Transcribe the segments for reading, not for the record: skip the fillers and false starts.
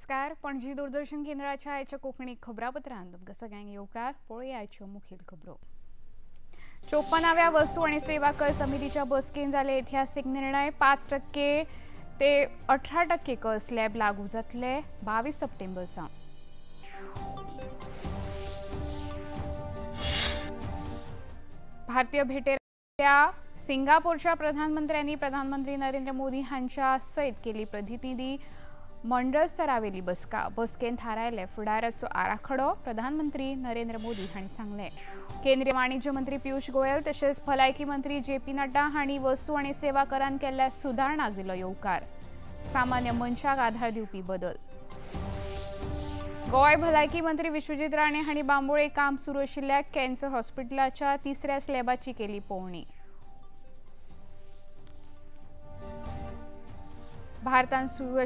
नमस्कार, पणजी दूरदर्शन केंद्राच्या आयच्या कोंकणी खबरापत्रांत तुमकां सगळ्यांक येवकार. पळोवया आयच्यो मुखेल खबरो. 54व्या वस्तू आणि सेवा कर समितीच्या बसकेन जाले ऐतिहासिक निर्णय. 5% ते 18% कर स्लॅब लागू जातले 22 सप्टेंबर सावन. भारतीय भेटेर सिंगापूरच्या प्रधानमंत्र्यांनी प्रधानमंत्री नरेंद्र मोदी हांच्या सयत केली प्रतिनिधी मंडळ स्तरावेली बसका. बसकेन थारायले फुडाराचो आराखडो प्रधानमंत्री नरेंद्र मोदी हांणी सांगले. केंद्रीय वाणिज्य मंत्री पियूष गोयल तशेंच भलायकी मंत्री जे पी नड्डा हांणी वस्तू आनी सेवा करान केल्ल्या सुदारणाक दिलो येवकार. सामान्य मनशाक आधार दिवपी बदल. गोंय भलायकी मंत्री विश्वजीत राणे हांणी बांबोळे काम सुरू आशिल्ल्या कॅन्सर हॉस्पिटलाच्या तिसऱ्या स्लॅबाची केली पळोवणी. भारतान सुरू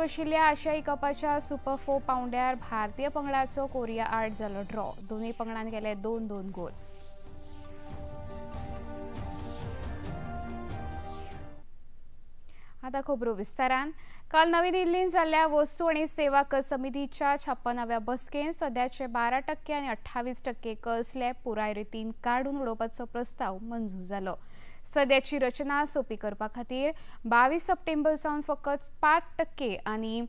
आशिल्ल्या आशियाई कपाच्या सुपर 4 पावंड्यार भारतीय पंगडाचो कोरिया आड जालो ड्रॉ. दोनूय पंगडान केले 2-2 गोल. आता खबरो विस्तारान. काल नवी दिल्लींत जाल्ल्या वस्तू आनी सेवा कर समितीच्या 56व्या बसकेन सद्याचे 12% आनी 28% कर स्लॅब पुराय रितीन काडून उडोवपाचो प्रस्ताव मंजूर जालो. सद्याची रचना सोपी करपा खातीर 22 सप्टेंबर सावन फकत 5% आनी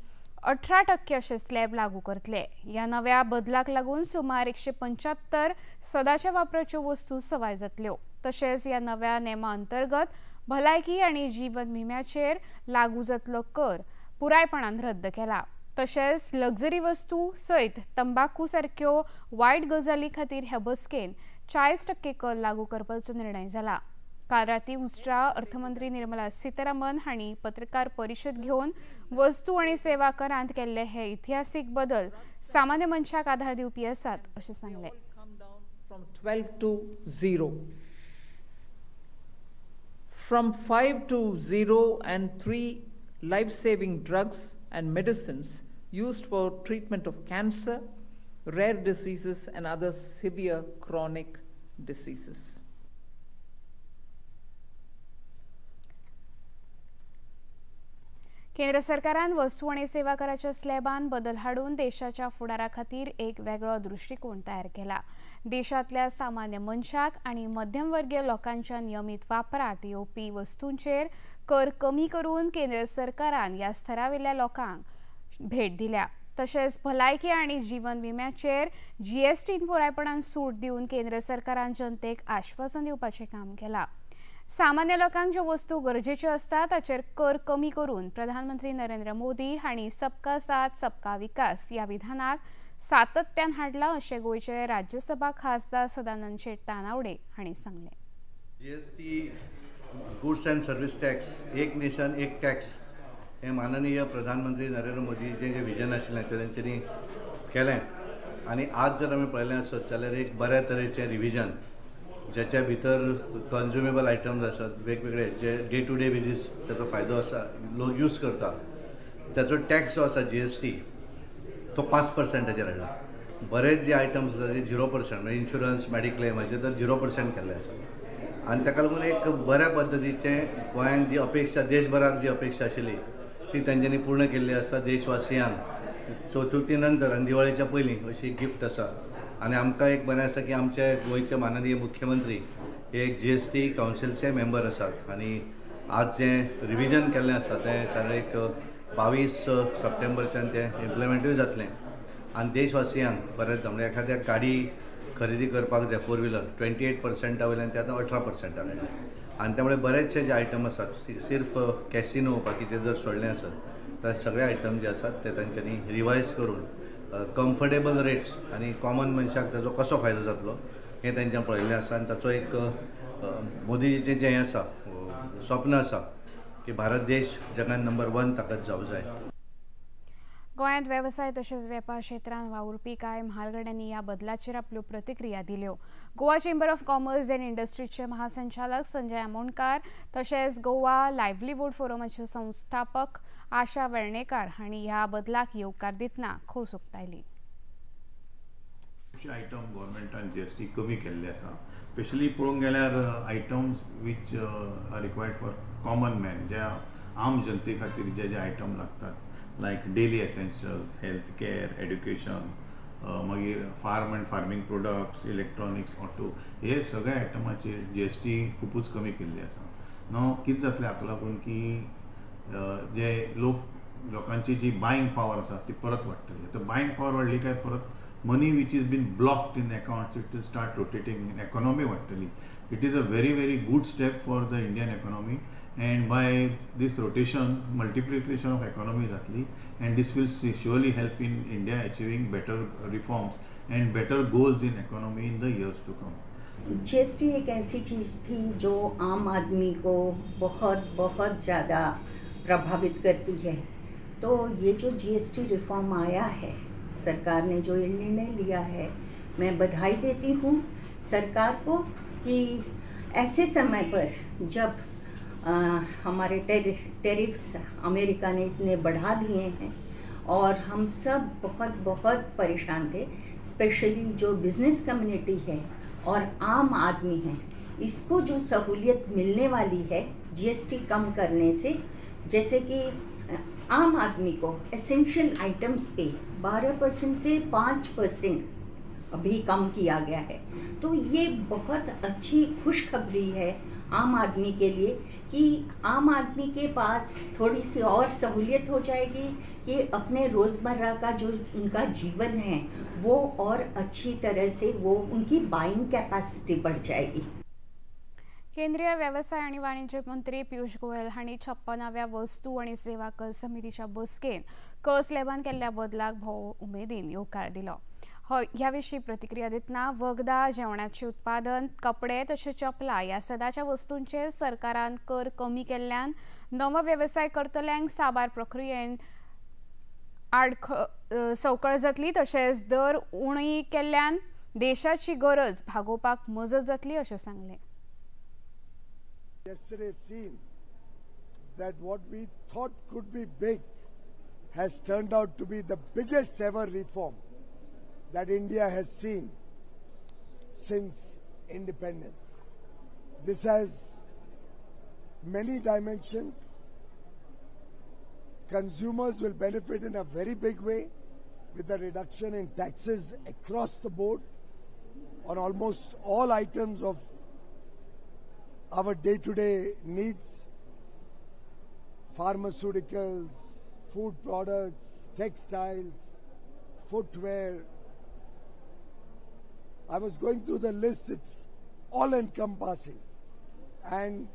18% अशे स्लॅब लागू करतले. ह्या नव्या बदलाक लागून सुमार 175 सदाच्या वापराच्यो वस्तू सवाय जातल्यो. तशेंच ह्या नव्या नेमा अंतर्गत भलायकी आनी जीवन विम्याचेर लागू जातलो कर पुरायपणान रद्द केला. तशेंच लक्झरी वस्तू सयत तंबाखू सारक्यो वायट गजाली खातीर ह्या बसकेन 40% कर लागू करपाचो निर्णय जाला. काल राती उसरा अर्थमंत्री निर्मला सीतारामन हांणी पत्रकार परिशद घेवन वस्तू आनी सेवा करांत केल्ले हे इतिहासीक बदल सामान्य मनशाक आधार दिवपी आसात अशें सांगलें. From 12 to 0. From 5 to 0 and 3 life-saving drugs and medicines used for treatment of cancer, rare diseases and other severe chronic diseases. केंद्र सरकारान वस्तू आनी सेवा कराच्या स्लॅबान बदल हाडून देशाच्या फुडारा खातीर एक वेगळो दृश्टिकोण तयार केला. देशांतल्या सामान्य मनशाक आनी मध्यमवर्गीय लोकांच्या नियमीत वापरात येवपी वस्तूंचेर कर कमी करून केंद्र सरकारान ह्या स्तरावेल्या लोकांक भेट दिल्या. तशेंच भलायकी आनी जीवन विम्याचेर जीएसटीन पुरायपणान सूट दिवन केंद्र सरकारान जनतेक आश्वासन दिवपाचें काम केलां. सामान्य लोकांक ज्यो वस्तू गरजेच्यो आसता ताचेर कर कमी करून प्रधानमंत्री नरेंद्र मोदी हांणी सबका साथ सबका विकास ह्या विधानाक सातत्यान हाडला अशें गोंयचे राज्यसभा खासदार सदानंद शेट तानावडे हांणी सांगलें. GST goods and service tax, एक नेशन एक टॅक्स हे माननीय प्रधानमंत्री नरेंद्र मोदीचें जें विजन आशिल्लें तें तेंच्यांनी केलें आनी आज जर आमी पळयलें आसत जाल्यार एक बऱ्या तरेचें रिविजन ज्याच्या भितर कन्ज्युमेबल आयटम्स आसात वेगवेगळे जे डे टू डे बेजीस ताचो फायदो आसा, लोक यूज करता, ताचो टॅक्स जो आसा जीएसटी तो 5%चेर हाडला. बरेच जे आयटम्स आसा ते 0%, म्हणजे इन्शुरन्स, मेडिक्लेम हाचेर तर 0% केल्लें आसा आनी ताका लागून एक बऱ्या पद्दतीचें गोंयांक जी अपेक्षा, देशभराक जी अपेक्षा आशिल्ली ती तेंच्यांनी पूर्ण केल्ली आसा. देशवासियांक चतुर्थी नंतर आनी दिवाळेच्या पयलीं अशी गिफ्ट आसा आनी आमकां एक बरें आसा की आमचे गोंयचे माननीय मुख्यमंत्री हे एक जीएसटी कावन्सिलचे मेंबर आसात आनी आज जें रिविजन केल्लें आसा तें सादारण एक 22 सप्टेंबरच्यान तें इम्प्लिमेंटूय जातलें आनी देशवासियांक बरेंच, म्हणजे एखाद्या गाडी खरेदी करपाक जाय फोर व्हिलर 28%आ वयल्यान ते आतां 18%आर हाडलें आनी त्यामुळे बरेचशे जे आयटम आसात सिर्फ कॅसिनो बाकीचे जर सोडले आसत जाल्यार सगळे आयटम जे आसात ते तांच्यांनी रिवायज करून कम्फर्टेबल रेट्स आनी कॉमन मनशाक ताचो कसो फायदो जातलो हें तेंच्यान पळयल्लें आसा आनी ताचो एक मोदीजीचें जें हें आसा, स्वप्न आसा की भारत देश जगान नंबर 1 ताकद जावं जाय. गोंयांत वेवसाय तशेंच वेपार क्षेत्रांत वावुरपी कांय म्हालगड्यांनी ह्या बदलाचेर आपल्यो प्रतिक्रिया दिल्यो. Goa chamber of commerce and इंडस्ट्रीचे महासंचालक संजय आमोणकार तशेंच गोवा लायव्हलीवूड फोरमाच्यो संस्थापक आशा वेर्णेकार हांणी ह्या बदलाक येवकार दितना खोस उक्तायली. आयटम गव्हर्मेंटान जीएसटी कमी केल्ले आसा. स्पेशली पळोवंक गेल्यार items which are required for common man, ज्या आम जनते खातीर जे जे आयटम लागतात, like daily essentials, health care, education, मागीर farm and farming products, electronics, auto, हे सगळे आयटमाचेर जीएसटी खुबूच कमी केल्ली आसा. न्हू कितें जातलें हाका लागून की जे लोक लोकांची जी बायिंग पावर आसा ती परत वाडटली. आतां बायिंग पावर वाडली काय परत money which is been blocked in accounts it will start rotating, economy वाडटली. It is a very very good step for the Indian economy and by this rotation multiplication of economy जातली and this will surely help in India achieving better reforms and better goals in economy in the years to come. GST एक AC चीज़ थी जो आम आदमी को बहुत बहुत ज़्यादा प्रभावित करती है। तो ये जो जीएसटी रिफॉर्म आया है, सरकार ने जो ये निर्णय लिया है, मैं बधाई देती हूँ सरकार को कि ऐसे समय पर जब हमारे टेरिफ्स अमेरिका ने इतने बढ़ा दिए हैं और हम सब बहुत बहुत परेशान थे, स्पेशली जो बिज़नेस कम्युनिटी है और आम आदमी है, इसको जो सहूलियत मिलने वाली है जीएसटी कम करने से, जैसे कि आम आदमी को एसेंशियल आइटम्स पे 12% से 5% अभी कम किया गया है, तो ये बहुत अच्छी खुशखबरी है आम आदमी के लिए कि आम आदमी के पास थोड़ी सी और सहूलियत हो जाएगी कि अपने रोज़मर्रा का जो उनका जीवन है वो और अच्छी तरह से वो उनकी बाइंग कैपेसिटी बढ़ जाएगी। केंद्रीय व्यवसाय आणि वाणिज्य मंत्री पीयूष गोयल हांणी 56व्या वस्तू आणि सेवा कर समितीच्या बसकेन कर स्लॅबान केल्ल्या बदलाक भोव उमेदीन येवकार दिलो। ह्या विशीं प्रतिक्रिया दितना वखदां, जेवणाचें उत्पादन, कपडे तशेंच चपलां ह्या सदाच्या वस्तूंचेर सरकारान कर कमी केल्ल्यान नवो वेवसाय करतल्यांक साबार प्रक्रियेन संवकळ जातली तशेंच दर उणी केल्ल्यान देशाची गरज भागोवपाक मजत जातली अशें सांगलें। Yesterday seen that what we thought could be big has turned out to be the biggest ever reform that India has seen since independence. This has many dimensions. Consumers will benefit in a very big way with the reduction in taxes across the board on almost all items of our day-to-day needs, pharmaceuticals, food products, textiles, footwear. I was going through the list, it's all encompassing. And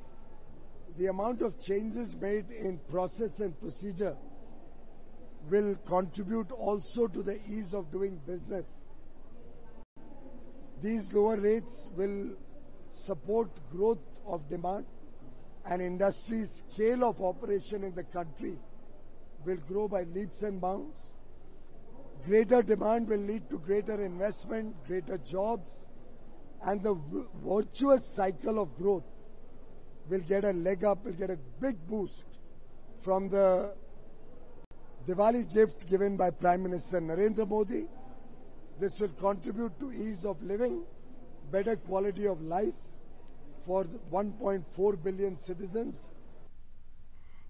the amount of changes made in process and procedure will contribute also to the ease of doing business. These lower rates will support growth of demand and industry scale of operation in the country will grow by leaps and bounds. Greater demand will lead to greater investment, greater jobs, and the virtuous cycle of growth will get a leg up, will get a big boost from the Diwali gift given by Prime Minister Narendra Modi. This will contribute to ease of living, better quality of life for 1.4 billion citizens.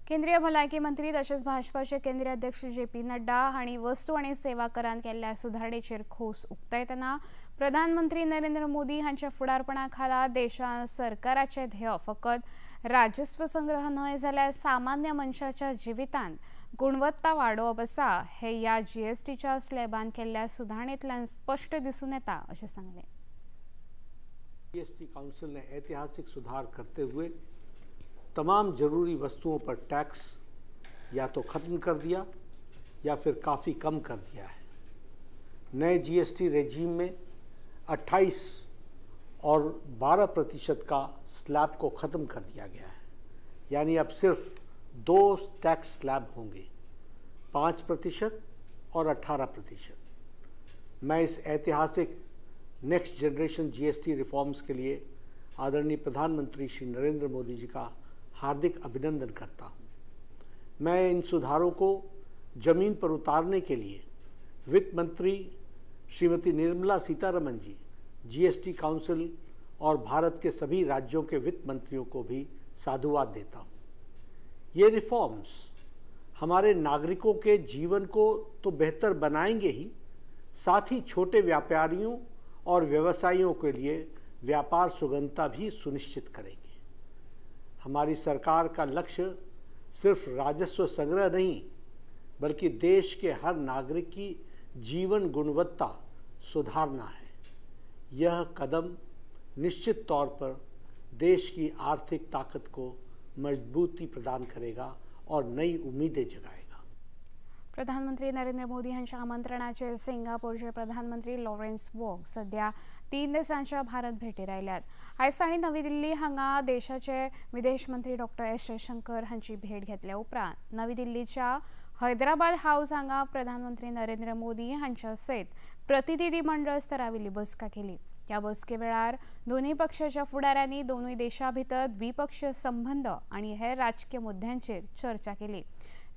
केंद्रीय भलायकी मंत्री तशेंच भाजपाचे केंद्रीय अध्यक्ष J P Nadda हांणी वस्तू आनी सेवा करांत केल्ल्या सुदारणेचेर खोस उक्तायतना प्रधानमंत्री नरेंद्र मोदी हांच्या फुडारपणा खाला देशांत सरकाराचें ध्येय फकत राजस्व संग्रह न्हय जाल्यार सामान्य मनशाच्या जिवितांत गुणवत्ता वाडोवप आसा हे ह्या जीएसटीच्या स्लॅबान केल्ल्या सुदारणेंतल्यान स्पश्ट दिसून येता अशें सांगलें। जीएसटी काउंसिल ने ऐतिहासिक सुधार करते हुए तमाम ज़रूरी वस्तुओं पर टैक्स या तो ख़त्म कर दिया या फिर काफ़ी कम कर दिया है। नए जीएसटी रेजीम में 28 और 12% का स्लैब को ख़त्म कर दिया गया है, यानी अब सिर्फ 2 टैक्स स्लैब होंगे, 5% और 18%। मैं इस ऐतिहासिक next generation GST reforms K लिए आदरणीय प्रधानमंत्री श्री नरेंद्र मोदी जी का हार्दिक अभिनंदन करता हूं। मैं इन सुधारों को ज़मीन पर उतारने के लिए वित्त मंत्री श्रीमती निर्मला सीतारमन जी, जीएसटी काउंसिल और भारत के सभी राज्यों के वित्त मंत्रियों को भी साधुवाद देता हूँ। ये रिफॉर्म्स हमारे नागरिकों के जीवन को तो बेहतर बनाएंगे ही, साथ ही छोटे व्यापारियों और व्यवसायियों के लिए व्यापार सुगमता भी सुनिश्चित करेंगे। हमारी सरकार का लक्ष्य सिर्फ राजस्व संग्रह नहीं, बल्कि देश के हर नागरिक की जीवन गुणवत्ता सुधारना है। यह कदम निश्चित तौर पर देश की आर्थिक ताकत को मजबूती प्रदान करेगा और नई उम्मीदें जगाएगा। प्रधानमंत्री नरेंद्र मोदी हांच्या आमंत्रणाचेर सिंगापूरचे प्रधानमंत्री लॉरेन्स वॉग सध्या 3 दिसांच्या भारत भेटीर आयल्यात। आयज तांणी नवी दिल्ली हांगा देशाचे विदेश मंत्री डॉक्टर एस जयशंकर हांची भेट घेतल्या उपरांत नवी दिल्लीच्या हैदराबाद हाऊस हांगा प्रधानमंत्री नरेंद्र मोदी हांच्या सयत प्रतिनिधी मंडळ स्तरावेली बसका केली। ह्या बसके वेळार दोनूय पक्षाच्या फुडाऱ्यांनी दोनूय देशां भितर द्विपक्षीय संबंध आनी हेर राजकीय मुद्द्यांचेर चर्चा केली।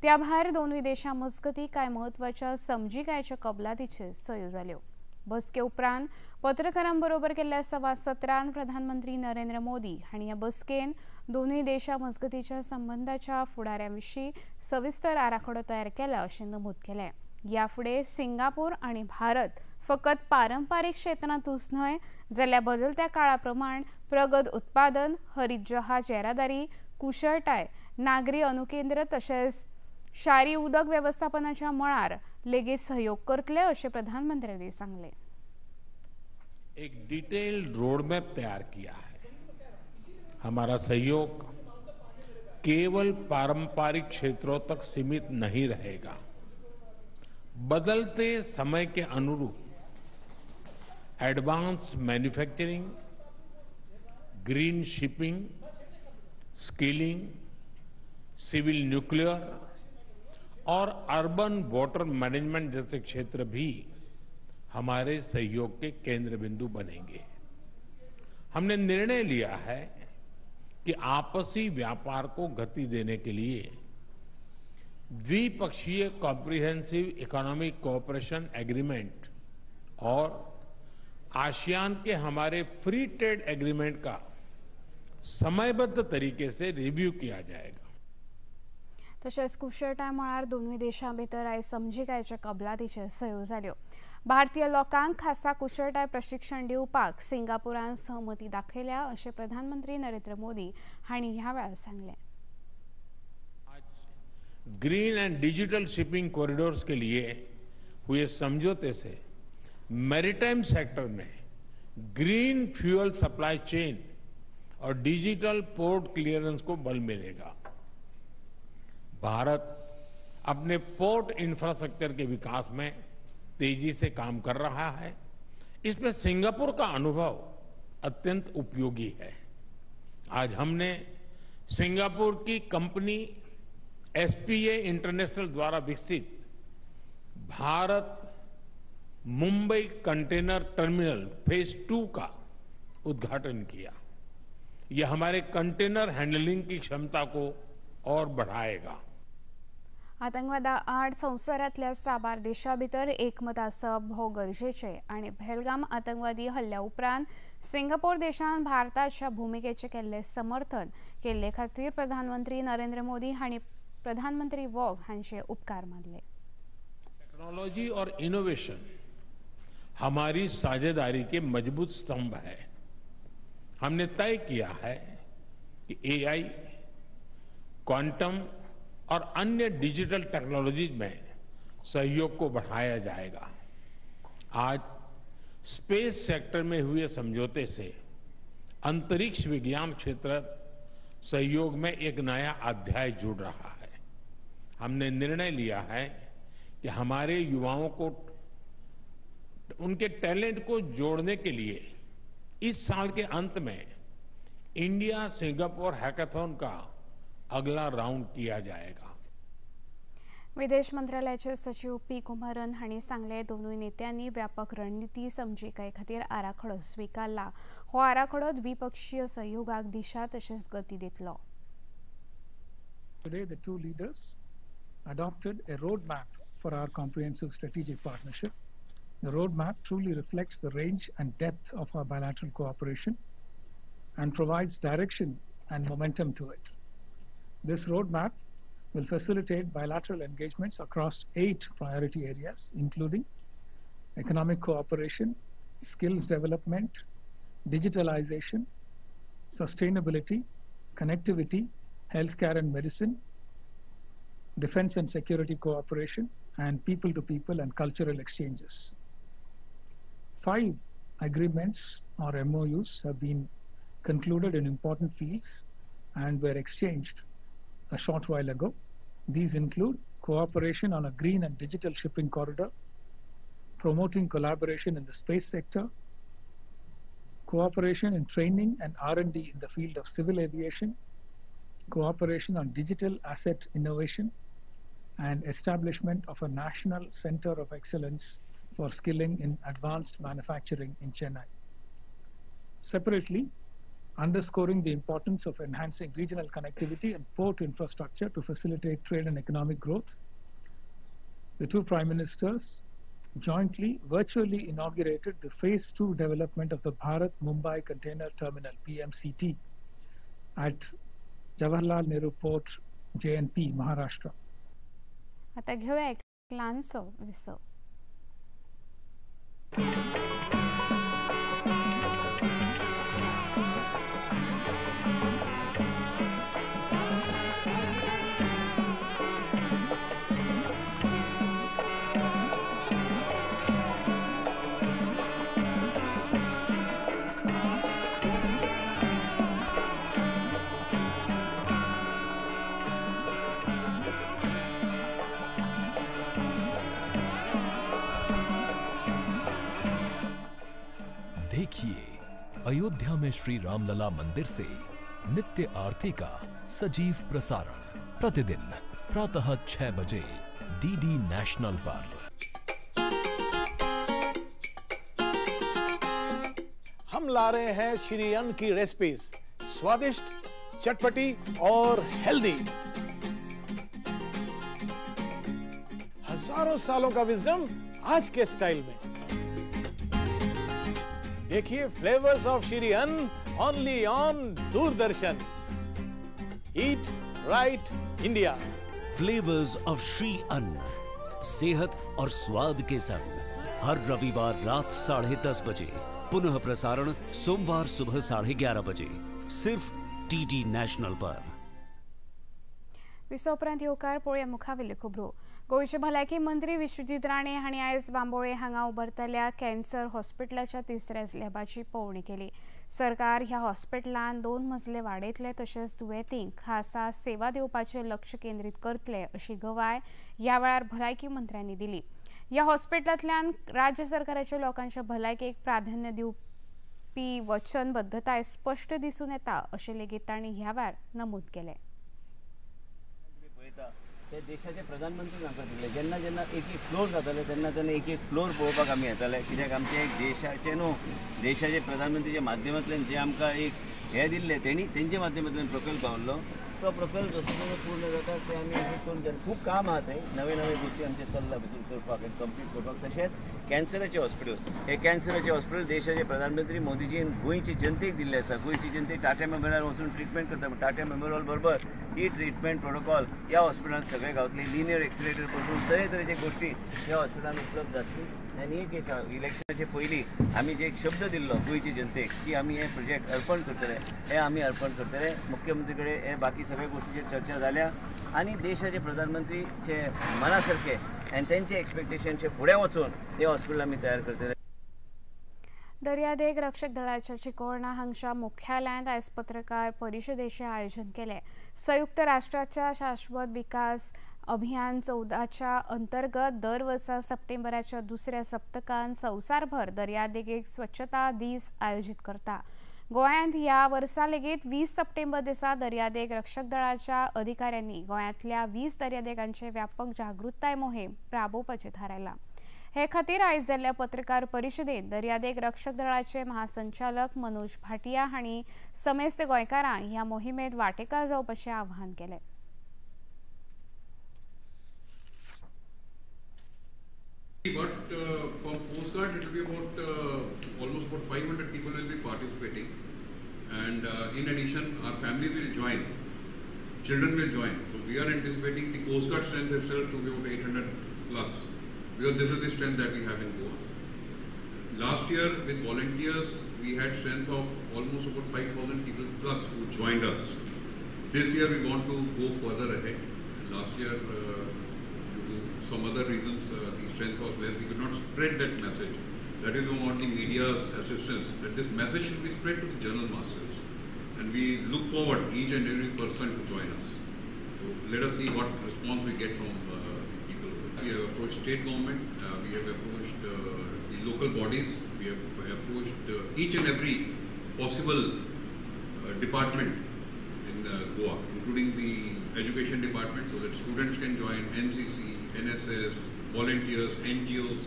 त्या भायर दोनूय देशां मजगतीं कांय म्हत्वाच्या समजिकायेच्या कबलातीचेर सयो जाल्यो। बसके उपरांत पत्रकारां बरोबर केल्ल्या संवाद सत्रांत प्रधानमंत्री नरेंद्र मोदी हांणी ह्या बसकेन दोनूय देशां मजगतीच्या संबंदाच्या फुडाऱ्या विशीं सविस्तर आराखडो तयार केला अशें नमूद केलें। ह्या फुडें सिंगापूर आनी भारत फकत पारंपारीक क्षेत्रांतूच न्हय जाल्यार बदलत्या काळा प्रमाण प्रगत उत्पादन, हरीत जहाज येरादारी, कुशळटाय, नागरी अनुकेंद्र तशेंच शारी उदक वेवस्थापनाच्या मळार लेगीत सहयोग करतले अशें प्रधानमंत्र्यांनी सांगलें। एक डिटेल्ड रोडमैप तैयार किया है। हमारा सहयोग केवल पारंपरिक क्षेत्रों तक सीमित नहीं रहेगा, बदलते समय के अनुरूप advance manufacturing, green shipping, skilling, civil nuclear और अर्बन वाटर मैनेजमेंट जैसे क्षेत्र भी हमारे सहयोग के केंद्र बिंदु बनेंगे। हमने निर्णय लिया है कि आपसी व्यापार को गति देने के लिए द्विपक्षीय कॉम्प्रिहेंसिव इकोनॉमिक कोऑपरेशन एग्रीमेंट और आसियान के हमारे फ्री ट्रेड एग्रीमेंट का समयबद्ध तरीके से रिव्यू किया जाएगा। तशेंच कुशळटाय मळार दोनूय देशां भितर आयज समजिकायेच्या कबलातीचेर सयो जाल्यो। भारतीय लोकांक खासा कुशळटाय प्रशिक्षण दिवपाक सिंगापुरान सहमती दाखयल्या अशें प्रधानमंत्री नरेंद्र मोदी हांणी ह्या वेळार सांगलें। Green and digital shipping corridors K लिए हुए समझौते से मैरीटाइम सेक्टर में ग्रीन फ्यूल सप्लाई चेन और डिजिटल पोर्ट क्लियरेंस को बल मिलेगा। भारत अपने पोर्ट इंफ्रास्ट्रक्चर के विकास में तेजी से काम कर रहा है। इसमें सिंगापुर का अनुभव अत्यंत उपयोगी है। आज हमने सिंगापुर की कंपनी एसपीए इंटरनेशनल द्वारा विकसित Bharat Mumbai container terminal phase 2 का उद्घाटन किया। यह हमारे कंटेनर हैंडलिंग की क्षमता को और बढ़ाएगा। आतंकवादा आड संवसारांतल्या साबार देशां भितर एकमत आसप भोव गरजेचें आनी पहलगाम आतंकवादी हल्ल्या उपरांत सिंगापूर देशान भारताच्या भुमिकेचें केल्लें समर्थन केल्ले खातीर प्रधानमंत्री नरेंद्र मोदी हांणी प्रधानमंत्री वॉग हांचे उपकार मानले। टेक्नोलॉजी और इनोवेशन हमारी साझेदारी के मजबूत स्तंभ है। हमने तय किया है कि एआई, क्वांटम और अन्य डिजिटल टेक्नोलॉजीज में सहयोग को बढ़ाया जाएगा। आज स्पेस सेक्टर में हुए समझौते से अंतरिक्ष विज्ञान क्षेत्र सहयोग में एक नया अध्याय जुड़ रहा है। हमने निर्णय लिया है कि हमारे युवाओं को उनके टैलेंट को जोड़ने के लिए इस साल के अंत में इंडिया सिंगापुर हैकाथॉन का अगला राउंड किया जाएगा। विदेश मंत्रालयाचे सचिव पी कुमारन हांणी सांगलें, दोनूय नेत्यांनी व्यापक रणनिती समजिकाये खातीर आराखडो स्विकारला। हो आराखडो द्विपक्षीय सहयोगाक दिशा तशेंच गती दितलो। Today the two leaders adopted a roadmap for our comprehensive strategic partnership. The roadmap truly reflects the range and depth of our bilateral cooperation and provides direction and momentum to it. This roadmap will facilitate bilateral engagements across 8 priority areas, including economic cooperation, skills development, digitalization, sustainability, connectivity, healthcare and medicine, defense and security cooperation, and people-to-people and cultural exchanges. 5 agreements or MOUs have been concluded in important fields and were exchanged a short while ago. These include cooperation on a green and digital shipping corridor, promoting collaboration in the space sector, cooperation in training and R&D in the field of civil aviation, cooperation on digital asset innovation, and establishment of a national center of excellence for skilling in advanced manufacturing in Chennai. Separately, underscoring the importance of enhancing regional connectivity and port infrastructure to facilitate trade and economic growth, the two Prime Ministers jointly virtually inaugurated the Phase 2 development of the Bharat Mumbai Container Terminal, BMCT, at Jawaharlal Nehru Port, JNP, Maharashtra. आता घेऊया एक लहानसो विसव. देखिए अयोध्या में श्री रामलला मंदिर से नित्य आरती का सजीव प्रसारण प्रतिदिन प्रातः 6 बजे डीडी नेशनल पर। हम ला रहे हैं श्री अन्न की रेसिपीज, स्वादिष्ट, चटपटी और हेल्दी। हजारों सालों का विजडम आज के स्टाइल में। देखिए flavours of Shri Anna only on Doordarshan. Eat right India. Flavours of Shri Anna, सेहत और स्वाद के संग, हर रविवार रात 10:30 बजे, पुनः प्रसारण सोमवार सुबह 11:30 बजे, सिर्फ डीडी नेशनल पर। विसव उपरांत येवकार पळोवया मुखावेल्यो खबरो। गोंयचे भलायकी मंत्री विश्वजीत राणे हांणी आयज बांबोळे हांगा उबारतल्या कॅन्सर हॉस्पिटलाच्या तिसऱ्या स्लॅबाची पळोवणी केली। सरकार ह्या हॉस्पिटलान 2 मजले वाडयतले तशेंच दुयेंतींक खासा सेवा दिवपाचें लक्ष केंद्रीत करतले अशी गवाय ह्या वेळार भलायकी मंत्र्यांनी दिली। ह्या हॉस्पिटलांतल्यान राज्य सरकाराच्या लोकांच्या भलायकेक प्राधान्य दिवपी वचनबद्धताय स्पश्ट दिसून येता अशें लेगीत तांणी ह्या वेळार नमूद केलें। ते देशाचे प्रधानमंत्री आमकां दिल्ले। जेन्ना जेन्ना एक एक फ्लोर जाताले तेन्ना तेन्ना एक एक फ्लोर पळोवपाक आमी येताले, कित्याक आमचे एक देशाचे न्हू देशाचे प्रधानमंत्रीच्या माध्यमांतल्यान जे आमकां एक हे दिल्ले तेणी तेंच्या माध्यमांतल्यान प्रकल्प आहलो, तो प्रकल्प जसो जसो पूर्ण जाता ते आमी एक करून गेले। खूब काम आहा थंय, नवे नवे गोश्टी आमचे चल्ला भितर करपाक आनी कंप्लीट करपाक। तशेंच कॅन्सराचें हॉस्पिटल, हे कॅन्सराचें हॉस्पिटल देशाचे प्रधानमंत्री मोदीजीन गोंयचे जनतेक दिल्लें आसा। गोंयची जनते टाटा मेमोरियल वचून ट्रिटमेंट करता, पूण टाटा मेमोरियल बरोबर ही ट्रिटमेंट प्रोटोकॉल ह्या हॉस्पिटलान सगळे गावतले। लिनियर एक्सिलेटर पासून तरेतरेचे गोश्टी ह्या हॉस्पिटलान उपलब्ध जातली। आनी एक इलेक्शनाचे पयलीं आमी जे एक शब्द दिल्लो गोंयचे जनतेक की आमी हे प्रोजेक्ट अर्पण करतले, हे आमी अर्पण करतले। मुख्यमंत्री कडेन हे बाकी सगळे गोश्टीचेर चर्चा जाल्या आनी देशाचे प्रधानमंत्रीचे मना सारके आनी तेंचे एक्सपेक्टेशनचे फुडें वचून हे हॉस्पिटल आमी तयार करतले। दर्यादेग रक्षक दळाच्या चिकोळणा हांगच्या मुख्यालयांत आयज पत्रकार परिशदेचें आयोजन केलें। संयुक्त राष्ट्राच्या शाश्वत विकास अभियान 14च्या अंतर्गत दर वर्सा सप्टेंबराच्या दुसऱ्या सप्तकान संवसारभर दर्यादेगेक स्वच्छता दीस आयोजीत करता। गोंयांत ह्या वर्सा लेगीत 20 सप्टेंबर दिसा दर्यादेग रक्षक दळाच्या अधिकाऱ्यांनी गोंयांतल्या 20 दर्यादेगांचे व्यापक जागृताय मोहीम राबोवपाचें थारायलां। हे खातीर आयज जाल्ल्या पत्रकार परिशदेंत दर्यादेग रक्षक दळाचे महासंचालक मनोज भाटिया हांणी समेस्त गोंयकारांक ह्या मोहिमेंत वांटेकार जावपाचें आवाहन केलें। But from Coast Guard, it will be about almost about 500 people will be participating, And in addition, our families will join, children will join. So we are anticipating the Coast Guard strength itself to be about 800 plus, because this is the strength that we have in Goa. Last year with volunteers, we had strength of almost about 5,000 people plus who joined us. This year we want to go further ahead. Last year, due to some other reasons, the strength was less. We could not spread that message. That is, we want the media's assistance, that this message should be spread to the general masses. And we look forward each and every person to join us. So let us see what response we get from people. We have approached state government, we have approached the local bodies, we have approached each and every possible department in Goa, including the education department, so that students can join, NCC, NSS, volunteers, NGOs,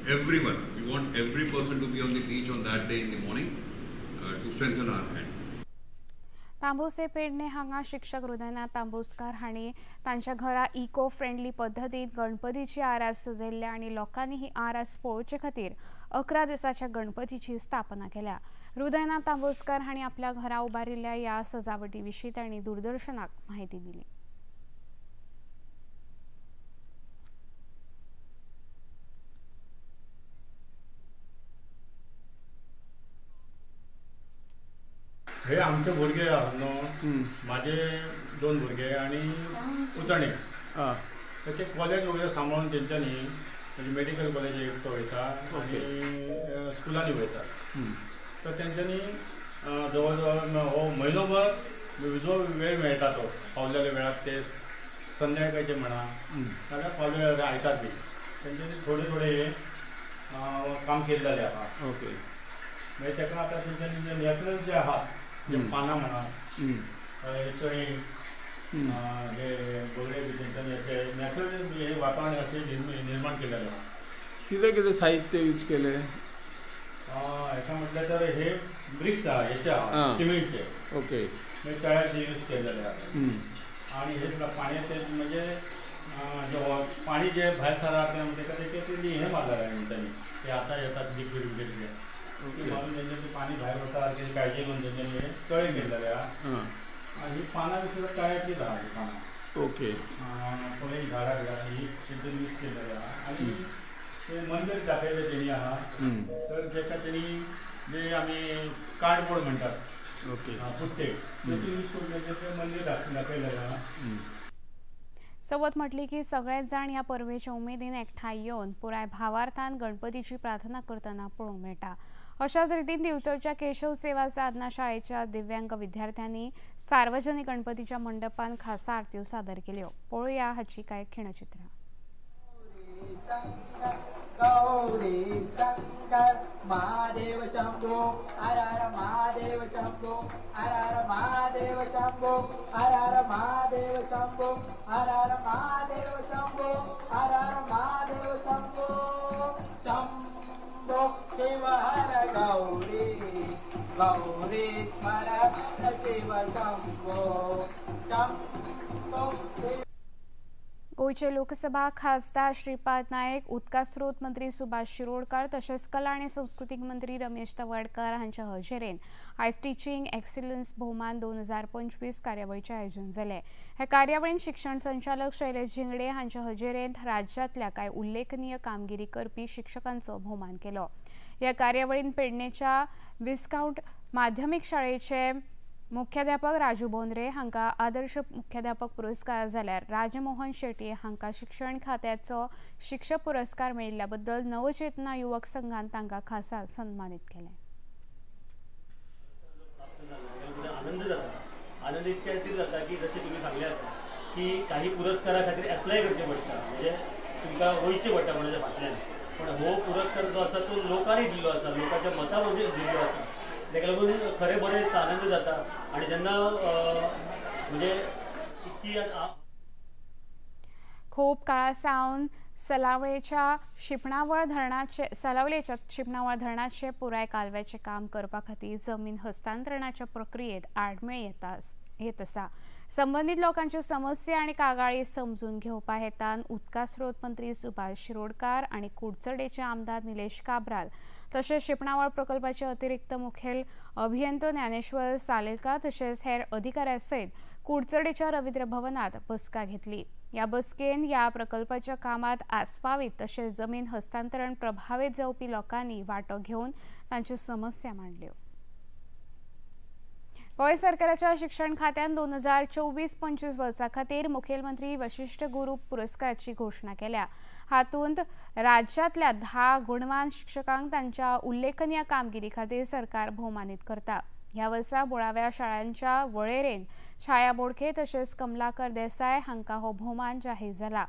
everyone. We want every person to be on the beach on that day in the morning to strengthen our hand. Tambose Pedne हांगा शिक्षक हृदयनाथ तांबोस्कर हांणी तांच्या घरा eco friendly पद्दतीन गणपतीची आरास सजयल्ल्या आनी लोकांनी ही आरास पळोवचे खातीर 11 दिसाच्या गणपतीची स्थापना केल्या. हृदयनाथ तांबोस्कर हांणी आपल्या घरा उबारिल्ल्या ह्या सजावटी विशीं तांणी दूरदर्शनाक म्हायती दिली. हे आमचे भुरगे आहात न्हू, माझे 2 भुरगे आनी पुतणे, तर ते कॉलेज वगैरे सांबाळून तेंच्यांनी म्हणजे मेडिकल कॉलेज एक तो वयता आनी स्कुलांनी वयता, तर तेंच्यांनी जवळ जवळ हो म्हयनोभर जो वेळ मेळटा तो फावलेल्या वेळार ते संध्याकाळचे म्हणा नाल्यार फावल्या वेळार आयतार बी तेंच्यांनी थोडे थोडे हे काम केल्लेलें आहा. ओके, मागीर ताका आतां तेंच्यांनी जे नॅचरल जे आहा, पानां म्हणा, चणे, हे गोगळे बी तेंच्यांनी अशें नॅचरल हे वातावरण अशें निर्माण केलेलें आहा. कितें कितें साहित्य यूज केलें? हेका म्हटल्यार तर हे ब्रिक्स आहा, हेचे आहा सिमेंटचे. ओके, मागीर तळ्याचे यूज केलेले आहा. आनी हे पाणयाचे म्हणजे पाणी जे भायर सरा तें ताका तेणी हें मारलेलें तेंच्यांनी, ते आतां येतात लिक्वीड बिक्वीड ते मारून तेंच्यांनी पाणी भायर वता तेजी काळजी घेवन तेंच्यांनी हे तळें केल्लेलें आहा. आनी ही पानां बी सुद्दां तळ्यांतलीच आहा ही पानां. ओके, थोडीं झाडां बिडां ही तेंच्यांनी यूज केल्लेलें आहा. आनी ते मंदीर दाखयलें तेणी आहा, तर तेका तेणी जे आमी कार्डबोर्ड म्हणटात, ओके, पुट्टे, तेची यूज करून तेंचें मंदीर दाखयलेलें आहा. चवथ म्हटली की सगळेच जाण ह्या परबेच्या उमेदीन एकठांय येवन पुराय भावार्थान गणपतीची प्रार्थना करतना पळोवंक मेळटा. अशाच रितीन दिवचलच्या केशव सेवा साधना शाळेच्या दिव्यांग विद्यार्थ्यांनी सार्वजनिक गणपतीच्या मंडपान खासा आरत्यो सादर केल्यो. पळोवया हाची कांय खिणचित्रां. गौरी शंकर महादेव शंभो हर हर महादेव शंभो हर हर महादेव शंभो हर हर महादेव शंभो हर हर महादेव शंभो हर हर महादेव शंभो शंभो शिव हर गौरी गौरी स्मर शिव शंभो शंभो. गोंयचे लोकसभा खासदार श्रीपाद नायक, उदका स्रोत मंत्री सुभाष शिरोडकर तशेंच कला आनी संस्कृतीक मंत्री रमेश तवडकर हांच्या हजेरेन आयज टिचींग एक्सिलन्स भोवमान 2025 कार्यावळीचें आयोजन जालें. हे कार्यावळीन शिक्षण संचालक शैलेश झिंगडे हांच्या हजेरेन राज्यांतल्या कांय उल्लेखनीय कामगिरी करपी शिक्षकांचो भोवमान केलो. ह्या कार्यावळीन पेडणेच्या विस्काउंट माध्यमीक शाळेचे मुख्याध्यापक राजू बोंद्रे हांकां आदर्श मुख्याध्यापक पुरस्कार जाल्यार राजमोहन शेट्ये हांकां शिक्षण खात्याचो शिक्षक पुरस्कार मेळिल्ल्या बद्दल नवचेतना युवक संघान तांकां खासा सन्मानीत केलें. आनंद जाता, आनंद इतक्या खातीर जाता की जशें तुमी सांगल्यात की काही पुरस्कारा खातीर एप्लाय करचें पडटा, म्हणजे तुमकां वयचें पडटा कोणाच्या फाटल्यान, पण हो पुरस्कार जो आसा तो लोकांनी दिल्लो आसा, लोकांच्या मता वरवीं दिल्लो आसा, ताका लागून खरें बरें दिसता, आनंद जाता. आनी जेन्ना म्हणजे इतकी खूब काळा सावन सलावलेच्या शिंपणावळ धरणाचे पुराय कालव्याचें काम करपा खातीर जमीन हस्तांतरणाच्या प्रक्रियेत आडमेळ येत आसा. संबंदीत लोकांच्यो समस्या आनी कागाळी समजून घेवपा हेतान उदका स्रोत मंत्री सुभाष शिरोडकार आनी कुडचडेचे आमदार निलेश काब्राल तशेंच शिंपणावळ प्रकल्पाचे अतिरिक्त मुखेल अभियंतो ज्ञानेश्वर सालेलकार तशेंच हेर अधिकाऱ्यां सयत कुडचडेच्या रवींद्र भवनात बसका घेतली। ह्या बसकेन ह्या प्रकल्पाच्या कामात आस्पावीत तशेंच जमीन हस्तांतरण प्रभावीत जावपी लोकांनी वांटो घेवन तांच्यो समस्या मांडल्यो। गोंय सरकाराच्या शिक्षण खात्यान 2024-25 वर्सा खातीर मुखेलमंत्री वशिष्ठ गुरू पुरस्काराची घोशणा केल्या। हातूंत राज्यांतल्या 10 गुणवान शिक्षकांक तांच्या उल्लेखनीय कामगिरी खातीर सरकार भोवमानीत करता। ह्या वर्सा मुळाव्या शाळांच्या वळेरेन छाया बोडखे तशेंच कमलाकर देसाय हांकां हो भोवमान जाहीर जाला।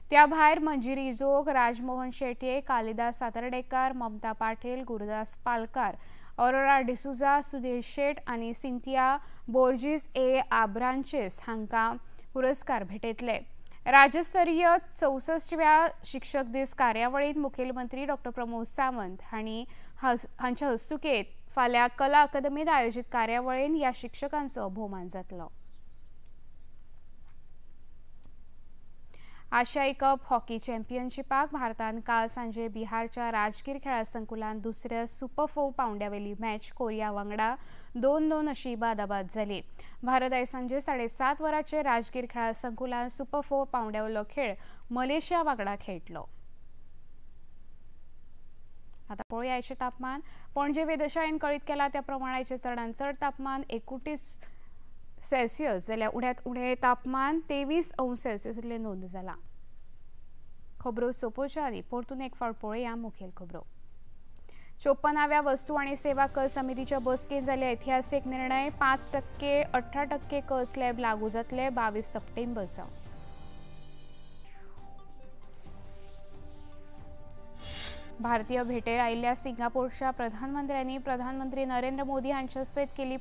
त्या भायर मंजिरी जोग, राजमोहन शेटये, कालिदास सातर्डेकर, ममता पाटील, गुरुदास पालकार, ऑरोरा डिसुजा, सुधीर शेट आनी सिंथिया बोर्जिस ए आब्रांचेस हांकां पुरस्कार भेटयतले। राज्यस्तरीय 64व्या शिक्षक दीस कार्यावळींत मुखेलमंत्री डॉ प्रमोद सावंत हांणी हांच्या हस्तुकेत फाल्यां कला अकादमीत आयोजीत कार्यावळींत ह्या शिक्षकांचो भोवमान जातलो। आशियाई कप हॉकी चॅम्पियनशिपाक भारतान काल सांजे बिहारच्या राजगीर खेळा संकुलान दुसऱ्या सुपर 4 पावंड्यावेली मॅच कोरिया वांगडा 2-2 अशी बादाबाद जाली। भारत आयज सांजे 7:30 वरांचेर राजगीर खेळा संकुलान सुपर 4 पावंड्यावेलो खेळ मलेशिया वांगडा खेळटलो। आता पळोवया आयचें तापमान। पणजे वेधशाळेन कळीत केला त्या प्रमाण आयचें चडांत चड तापमान 29 सेल्सियस जाल्यार उण्यांत उणें तापमान 23 अंश सेल्सियस इतलें नोंद जाला। खबरो सोंपोवच्या आदीं परतून एक फावट पळोवया मुखेल खबरो। 54व्या वस्तू आनी सेवा कर समितीच्या बसकेंत जाल्ले ऐतिहासीक निर्णय। 5% 18% कर स्लॅब लागू जातले 22 सप्टेंबर सावन। भारतीय भेटेर आयिल्ल्या सिंगापूरच्या प्रधानमंत्र्यांनी प्रधानमंत्री नरेंद्र मोदी हांच्या सयत केली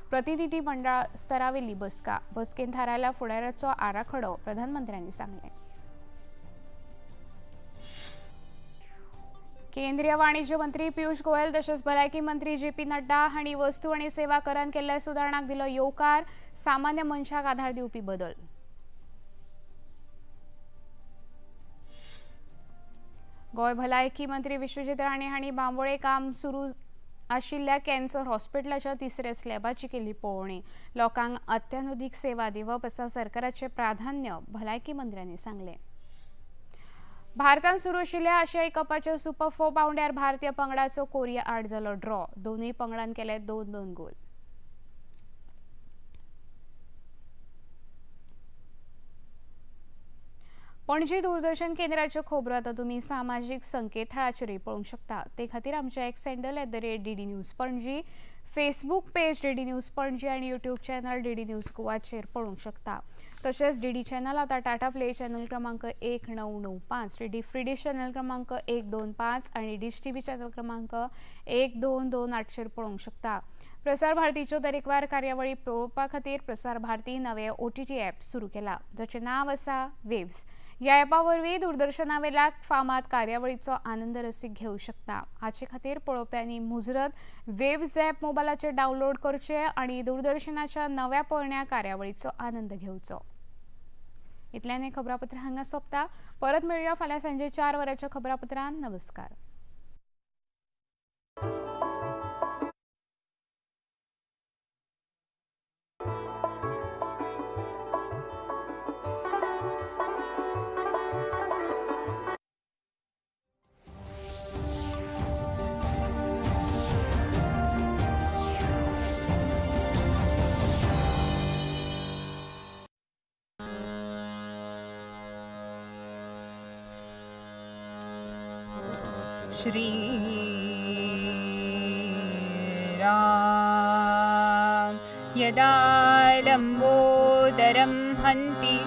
प्रतिनिधी मंडळ स्तरावेली बसका। बसकेन थारायला फुडाराचो आराखडो प्रधानमंत्र्यांनी सांगलें। केंद्रीय वाणिज्य मंत्री पियूष गोयल तशेंच भलायकी मंत्री जे पी नड्डा हांणी वस्तू आनी सेवा करान केल्ल्या सुदारणांक दिलो येवकार। सामान्य मनशाक आधार दिवपी बदल। गोंय भलायकी मंत्री विश्वजीत राणे हांणी बांबोळे काम सुरू आशिल्ल्या कॅन्सर हॉस्पिटलाच्या तिसऱ्या स्लॅबाची केली पळोवणी। लोकांक अत्याधुनीक सेवा दिवप आसा सरकाराचें प्राधान्य भलायकी मंत्र्यांनी सांगलें। भारतान सुरू आशिल्ल्या आशियाई कपाच्या सुपर 4 पावंड्यार भारतीय पंगडाचो कोरिया आड जालो ड्रॉ। दोनूय पंगडान केले 2-2 गोल। पणजी दूरदर्शन केंद्राच्यो खबरो आतां तुमी सामाजीक संकेतथळाचेरूय पळोवंक शकता। ते खातीर आमच्या X handle @DD News Panaji, Facebook page DD News Panaji आनी यूट्यूब चॅनल डीडी न्यूज गोवाचेर पळोवंक शकता। तशेंच डीडी चॅनल आतां टाटा प्ले चॅनल क्रमांक 1995, डीडी फ्री डिश चॅनल क्रमांक 125 आनी डिश टीव्ही चॅनल क्रमांक 1228चेर पळोवंक शकता। प्रसार भारतीच्यो दरेकवार कार्यावळी पळोवपा खातीर प्रसार भारती नवे OTT app सुरू केला, जाचें नांव आसा वेव्स। ह्या ॲपा वरवीं दूरदर्शनावेल्या फामाद कार्यावळीचो आनंद रसीक घेवं शकता। हाचे खातीर पळोवप्यांनी मुजरत वेव्स ॲप मोबायलाचेर डावनलोड करचें आनी दूरदर्शनाच्या नव्या पोरण्या कार्यावळीचो आनंद घेवचो। इतल्यान हें खबरापत्र हांगा सोंपता। परत मेळुया फाल्यां सांजे 4 वरांच्या खबरापत्रान। नमस्कार। श्री राम यदा लंबोदरं हन्ति।